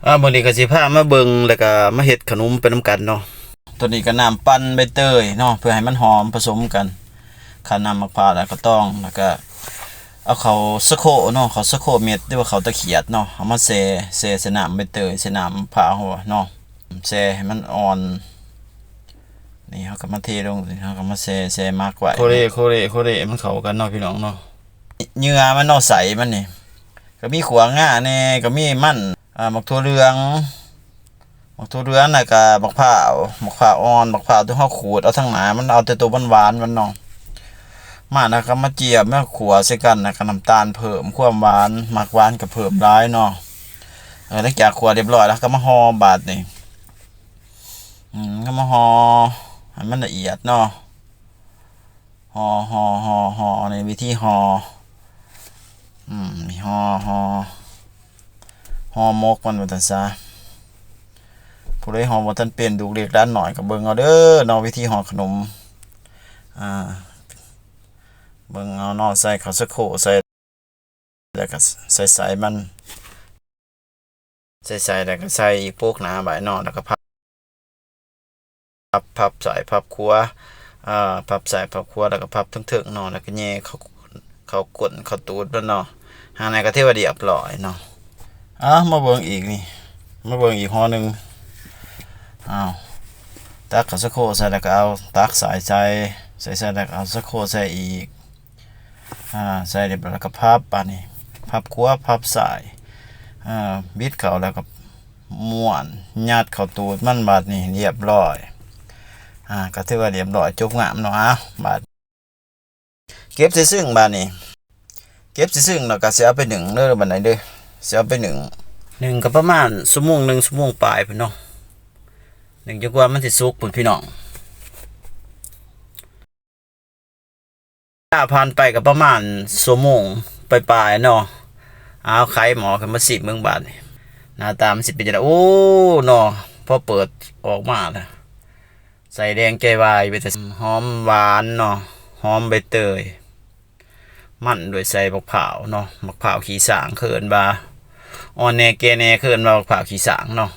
ອ່າ ມື້ນີ້ກໍຊິພາມາເບິ່ງ ແລ້ວກໍມາເຮັດຂະໜົມໄປນຳກັນເນາະ. ຕົວນີ້ກໍນ້ຳປັ່ນໃບເຕີຍເນາະ ເພື່ອໃຫ້ມັນຫອມປະສົມກັນ. ຄັ້ນນ້ຳໝາກພ້າວ ແລ້ວກໍຕອງ ແລ້ວກໍເອົາເຂົ້າສາໂຄເນາະ ເຂົ້າສາໂຄເມັດ ຫຼືວ່າເຂົ້າຕະຂຽດເນາະ ເອົາມາແຊ່ ແຊ່ໃສ່ນ້ຳໃບເຕີຍ ໃສ່ນ້ຳໝາກພ້າວເນາະ ແຊ່ໃຫ້ມັນອ່ອນ. ນີ້ເຮົາກໍມາເທລົງ ເຮົາກໍມາແຊ່ ແຊ່ໝັກໄວ້ ໂຄເລ ໂຄເລ ໂຄເລ ໃຫ້ມັນເຂົ້າກັນເນາະ ພີ່ນ້ອງເນາະ. ເຫຍື່ອມັນເນາະ ໄສ້ມັນນີ້ ກໍມີຂົ້ວງາແດ່ ກໍມີມັນ ອ່າ ໝາກຖົ່ວເຫຼືອງ ໝາກຖົ່ວເຫຼືອງ ແລ້ວກໍໝາກພ້າວ ໝາກພ້າວອ່ອນ ໝາກພ້າວທີ່ເຮົາຂູດເອົາທາງໜ້າ ມັນເອົາແຕ່ໂຕຫວານໆມັນເນາະ. ມາແລ້ວກໍມາຈຽມ ມາຂົ້ວໃສ່ກັນ ແລ້ວກໍນ້ຳຕານເພີ່ມຄວາມຫວານ ມັກຫວານກໍເພີ່ມຫຼາຍເນາະ. ເອີ ຫຼັງຈາກຂົ້ວຮຽບຮ້ອຍແລ້ວ ກໍມາຫໍ່ບາດນີ້ ອືມ ກໍມາຫໍ່ໃຫ້ມັນລະອຽດເນາະ. ຫໍ່ ຫໍ່ ຫໍ່ ຫໍ່ ນີ້ວິທີຫໍ່ ອືມ ຫໍ່ ຫໍ່ ຫໍ່ໝົກມັນວ່າຊັ້ນຊະ. ຜູ້ໃດຫໍ່ບໍ່ທັນເປັນ ລູກເລັກຫຼານນ້ອຍ ກໍເບິ່ງເອົາເດີເນາະ ວິທີຫໍ່ຂະໜົມ ອ່າ ເບິ່ງເອົາເນາະ. ໃສ່ເຂົ້າສາໂຄ ໃສ່ ແລ້ວກໍໃສ່ໄສ້ມັນ ໃສ່ໄສ້ ແລ້ວກໍໃສ່ອີກໂປກໜ້າໄວ້ເນາະ ແລ້ວກໍພັບ ພັບ ພັບຊ້າຍ ພັບຂວາ ອ່າ ພັບຊ້າຍ ພັບຂວາ ແລ້ວກໍພັບເທິງໆເນາະ ແລ້ວກໍແຍ່ເຂົ້າ ເຂົ້າກົ້ນ ເຂົ້າຕູດມັນເນາະ. ຫາງນັ້ນກໍຖືວ່າຮຽບຮ້ອຍເນາະ. ເອົາ ມາເບິ່ງອີກນີ້ ມາເບິ່ງອີກຫໍ່ໜຶ່ງ. ເອົາ ຕັກເຂົ້າສາໂຄໃສ່ ແລ້ວກໍເອົາຕັກຊ້າຍໃສ່ ໃສ່ ໃສ່ ແລ້ວກໍເອົາສາໂຄໃສ່ອີກ. ອ່າ ໃສ່ຮຽບຮ້ອຍແລ້ວກໍພັບ ບາດນີ້ພັບຂວາ ພັບຊ້າຍ ອ່າ ບິດເຂົ້າ ແລ້ວກໍມ້ວນ ຍັດເຂົ້າຕູດມັນ ບາດນີ້ຮຽບຮ້ອຍ. ອ່າ ກໍຖືວ່າຮຽບຮ້ອຍ ຈົບງາມເນາະ. ອ່າ ບາດເກັບໃສ່ຊຶ້ງ ບາດນີ້ເກັບໃສ່ຊຶ້ງ ແລ້ວກໍຊິເອົາໄປໜຶ້ງເດີ ບາດນີ້ເດີ ຊິເອົາໄປໜຶ້ງ ໜຶ້ງກໍປະມານຊົ່ວໂມງໜຶ່ງ ຊົ່ວໂມງປາຍພຸ້ນເນາະ ໜຶ້ງຈົນກວ່າມັນຊິສຸກພຸ້ນ ພີ່ນ້ອງ. ເວລາຜ່ານໄປກໍປະມານຊົ່ວໂມງປາຍໆເນາະ. ເອົາ ໄຂໝໍ້ຂຶ້ນມາຊີມເບິ່ງບາດນີ້ ໜ້າຕາມັນຊິເປັນຈັ່ງໃດ. ໂອ້ ເນາະ ພໍເປີດອອກມາລະ ໃສ່ແດງໃຈວາຍ ເປັນຕາຫອມຫວານເນາະ ຫອມໃບເຕີຍ ມັນດ້ວຍໃສ່ໝາກພ້າວເນາະ ໝາກພ້າວຂີ້ຊ້າງ ເຂົາເອີ້ນວ່າ ອ່ອນແດ່ແກ່ແດ່ ເຂົາເອີ້ນວ່າໝາກພ້າວຂີ້ຊ້າງເນາະ.